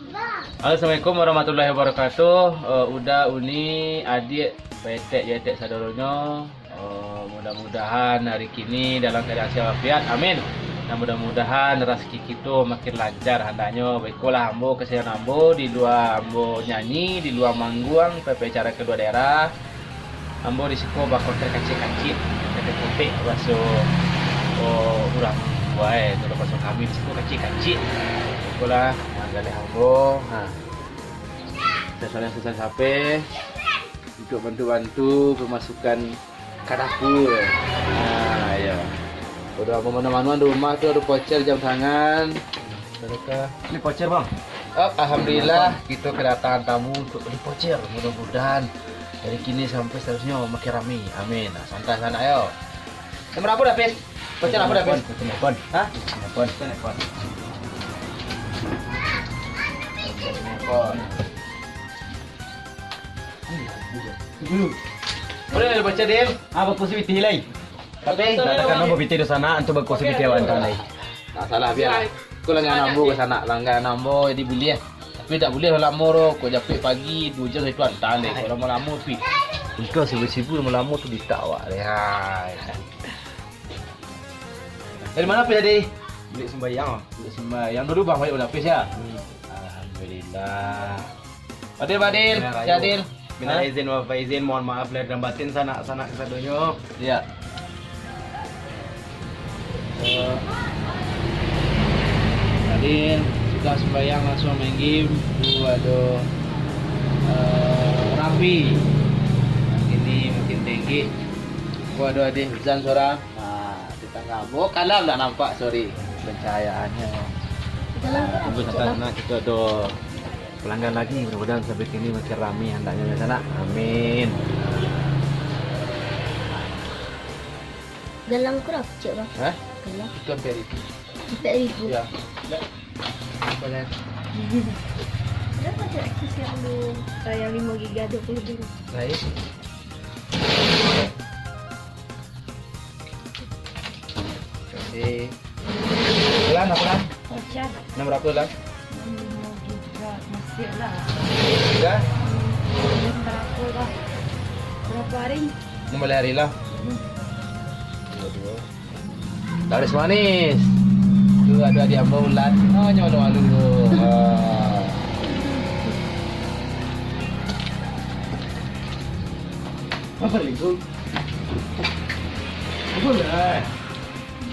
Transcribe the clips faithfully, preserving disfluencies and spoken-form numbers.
Halo, assalamualaikum warahmatullahi wabarakatuh. Eh, Uda, Uni, adiak, petek, jetek sadonyo. Eh, mudah-mudahan hari kini dalam keadaan sehat walafiat. Amin. Dan mudah-mudahan rezeki kito makin lancar handaknyo. Baikolah, ambo kasihan ambo di lua ambo nyanyi, di lua mangguang, sampai acara kedua daerah. Ambo di siko bakontrak kacik-kacik, kotek-kotek baso, oh, urang buai, kalau baso kami di siko kacik-kacik. Ikolah, nah, galeh ambo, ha. Sasaliang-sasaliang sapeh, untuk bantu-bantu pemasukan ka dapur. Ha, iyo. Udah, ambo mano-mano di rumah tu ado voucher jam tangan. Sedekah. Ini voucher, Bang. Oh, alhamdulillah, kito kedatangan tamu untuk beli voucher. Mudah-mudahan dari kini sampai seterusnya makin rami. Amin. Nah, santai sanak yo. Nomor apo dah, Pis? Voucher apo dah, Pis? Voucher nelpon. Hah? Voucher nelpon. Voucher nelpon. Voucher nelpon. Boleh lah baca, Dil. Ah, baku si Witi lai. Tapi katakan ambo pitih di sana, antu baku si pitih awak antan lai. Tak salah, biar. Kau langganan ambo ka sana, langganan ambo jadi buliah. Tapi tak buliah lamo doh, kau japik pagi, dua jam itu antan deh. Kau lamo-lamo pi. Engkau sibuk-sibuk lamo-lamo tu ditak awak deh. Hai. Dari mana pi tadi? Bilik sembahyang. Bilik sembahyang dulu, Bang, balik pada Pis ya. Hmm. Alhamdulillah. Fadil, Fadil, Minal Cik Adil. Minal Hah? Izin wal faizin, mohon maaf lahir dan batin sanak-sanak kasadonyo. Iya. Eh, Fadil sudah sembahyang langsung main game. Tu ado, eh, Rafi. Yang ini mungkin tinggi. Aku ado Adil Huzan seorang. Nah, tetangga ambo kalam dah nampak, sorry. Pencahayaannyo. Dalam tu Nah, ado tunggu cek, sanak, Bang. Nak kito do pelanggan lagi, mudah-mudahan sampai kini makin rami handaknyo, ya, sanak. Amin. Galang kurang cek, Bang. Hah? Galang. Itu hampir itu. Empat ribu. Ya. Boleh. Berapa cek kis yang lu, eh, yang lima giga dua puluh ribu? Nah, itu. Oke. Lan, apa, Lan? Voucher. Nomor berapa, Lan? Lima giga, masih lah. Ya? Berapa lah? Berapa hari? Lima belas hari lah. Hmm. Dua, dua. Laris manis. Tu ado adik ambo Ulan. Oh, nyo malu-malu tu. Ah. Apa lagi tu? Apa lah?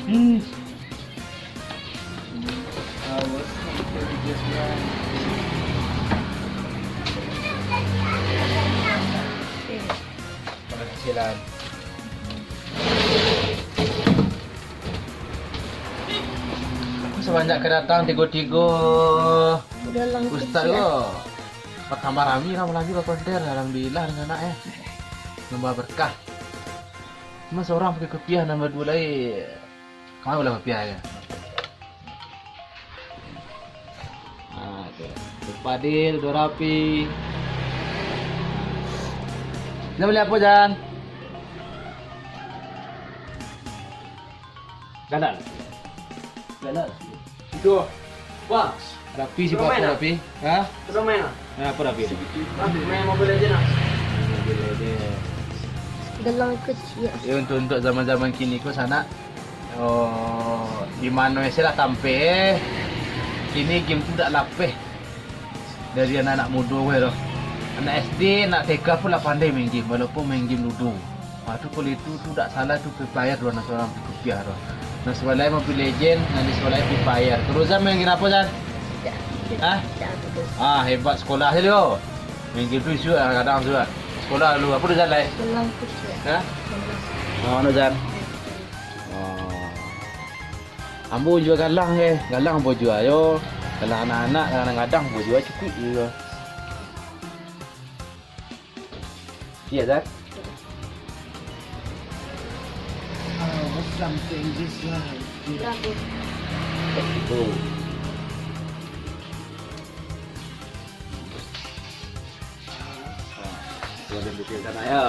Hmm. Makasih, Lan. Sabanyak ka datang tigo-tigo. Udah lengkap. Ustaz siap. Ko. Patambah rami lah lagi bakonter. Alhamdulillah, dengan anak, eh. Nambah berkah. Cuma seorang pakai kopiah, nambah dua lai. Kamano lah kopiah ya? Ah, tu. Padil, udah rapi. Nak beli apa, Jan? Ganan. Ganan. Itu. Wah. Rapi si Papa, ah? Rapi. Hah? Sudah main, ah? Nah, apa rapi? Ah, main Mobile Legend, ah. Mobile Legend. Galang kecil. Ya, untuk, untuk zaman-zaman kini ko sanak, oh, di mano se lah tampek, eh. Kini game tu dak lapeh dari anak-anak mudo ko tu. Anak S D, anak T K pun lah pandai main game, walaupun main game ludo. Ah, tu kalau itu tu dak salah tu Free Fire tu, anak surang Free Fire tu. Nah, sebelah Mobile Legend, nah, di sebelah Free Fire. Terus Zan main game apa, Zan? Hah? Ah, hebat sekolah se lo. Main game tu isu kadang tu. Sekolah dulu, apa tu, Zan, lai? Sekolah tu, Cik. Hah? Sekolah. Nah, mana, Zan? Oh. Ambo jua galang, eh. Galang ambo jua, yo. Galang anak-anak, kadang-kadang ambo jua cukuik jua. Iya, Zak? Ah, something just like this. Itu. Nah, boleh bikin sana, ya.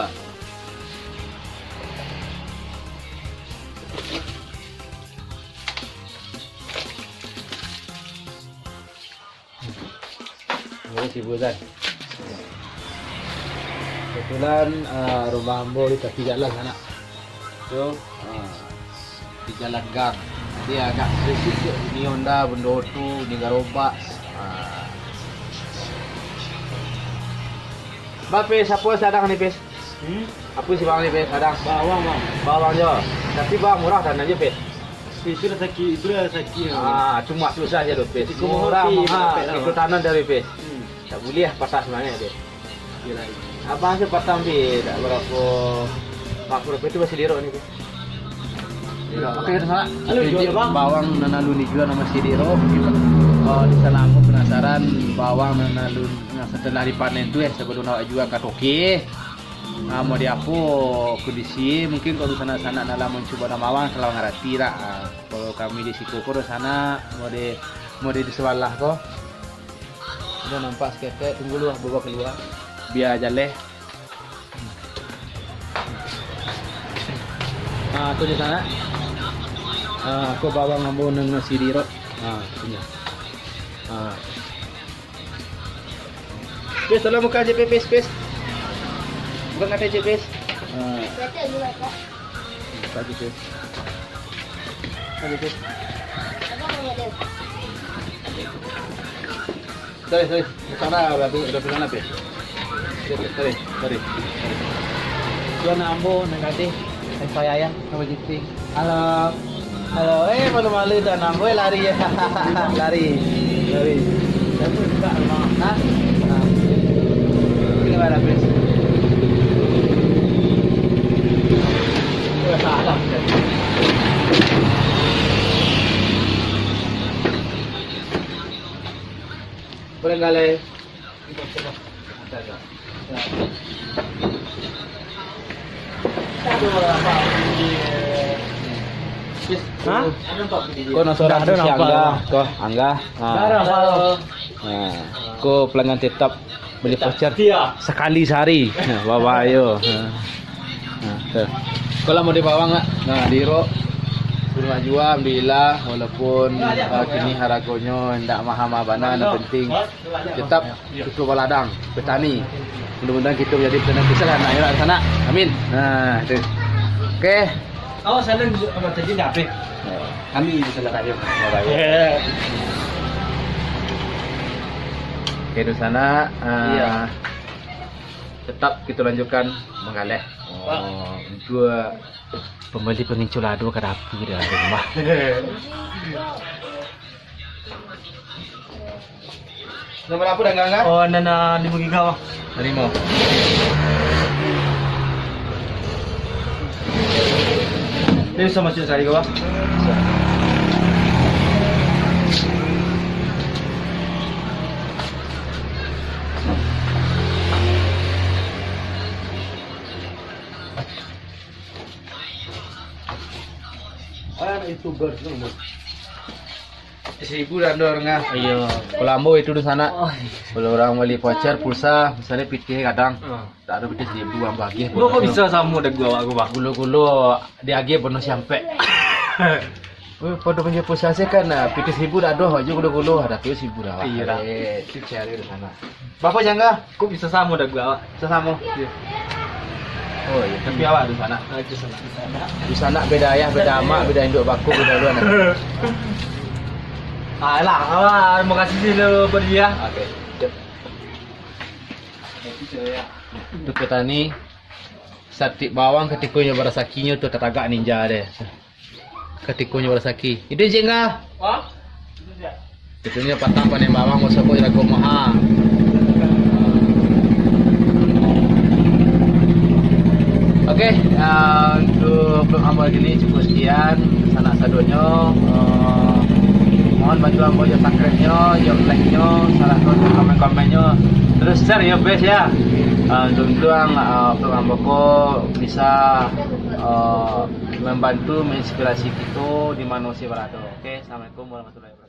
Ambo sibuk, San. Kebetulan, ah, rumah ambo di tapi jalan, Sanak. Tu, ah, di jalan gang. Jadi agak berisik tu. Ni Honda, bendo tu, ni garobak. Ah. Ba, Pis, apo sadang ni, Pis? Hmm? Apo si bawang ni, Pis? Sadang. Bawang, Bang. Bawang jo. Tapi bawang murah tanah jo, Pis. Itu rasaki, itu rasaki. Ah, cuma susah je tu, Pis. Murah, mahal. Itu tanah dari, Pis. Hmm. Tak buliah patah semangat dia. Abang tu patang, Pis, tak barapo. Lima puluah rupiah tu masih dirok ni, Pis. Dirok. Oke, Sanak. Bawang nan alun dijual masih dirok. Oh, di sana aku penasaran bawang nan alun, nah, setelah dipanen tu, eh, sebelum awak jual ka toke. Ah, mau di apo kondisi, mungkin kalau sanak-sanak dalam mancubo nan bawang, kalau ngarati dak. Ah, kalau kami di siko ko, sanak, mau di, mau di, di sebelah ko. Udah nampak saketek, tunggu lu, bawa keluar. Bia jaleh. Ah, tu di sana. Ah, ko bawang ambo nan masih dirok. Ah, tu nyo. Ah. Pis, tolong buka je, Pis, Pis, Pis. Buka katai je, Pis. Ah. Buka je, Pis. Buka je, Pis. Sorry, sorry. Di sana, udah, udah, udah sana, Pis. Sorry, sorry, sorry. Tuan ambo, nan gadih. Wifi ayah, apa gitu? Halo. Halo, eh, malu-malu tu anak gue lari. Lari. Lari. Siapa buka rumah? Hah? Nah. Ini mana, Pis? Salah. Barangkali. Hah? Ko nan surang tu si Angga. Ko Angga. Ha. Ha. Ko pelanggan tetap beli voucher sakali sehari. Bawa yo. Ha. Ha, tu. Ko lah mau di bawang, Kak. Nah, di Iro. Rumah jua, alhamdulillah, walaupun, ah, kini haragonyo indak mahal-mahal bana, nan penting tetap kito baladang, batani. Mudah-mudahan kito manjadi batani sukses lah, nak, yo, nak, sanak. Amin. Nah, tu. Oke. Awak salam, abang tadi dah habis. Kami salam rakyat. Oke, tu sanak, ah, tetap kito lanjutkan manggaleh. Oh, untuak pambali pangincu lado ka dapua di rumah. Nomor apo, Dang, Dang? Oh, nan, ah, limo giga, Bang. Limo. Ini bisa masuk sehari ke, Bang? Ah, anak YouTuber tu, Bang. Seribu dah ando danga. Iyo. Kalau ambo itu di sanak. Oh, iyo. Kalau urang bali voucher, pulsa, misalnyo pitih gadang. Ah. Tak ado pitih seribu, ambo agiah. Lo kok bisa samo dagu awak ko, Bang? Gulo-gulo diagiah bono siampek. Weh, pado punyo pulsa se kan, ah, pitih seribu dah ado, ajo gulo-gulo, ado tu seribu dah. Iyo dah. Eh, itu cari di sanak. Bapak jangga? Kok bisa samo dagu awak? Bisa samo? Iyo. Oh, iyo. Tapi awak di sanak. Ah, di sanak. Di sanak beda ayah, beda amak, beda induak bako, beda dulu anak. Alah, awak, terima kasih sih lo pergi ya. Oke. Untuk petani, satik bawang katiko nyo barasakinyo tu tatagak ninja deh. Katiko nyo barasaki. Itu je, Ngah. Itu nyo patang panen bawang, basoko jarago maha. Oke, ah, untuk vlog ambo kini cukup sekian. Sanak sadonyo, ah, mohon bantu ambo jo subscribe-nyo, jo like-nyo, salah satu komen-komennyo. Terus share yo, bes, ya. Ah, untuang, ah, vlog ambo ko bisa, ah, mambantu, mainspirasi kito di mano se barado. Oke, assalamualaikum warahmatullahi wabarakatuh.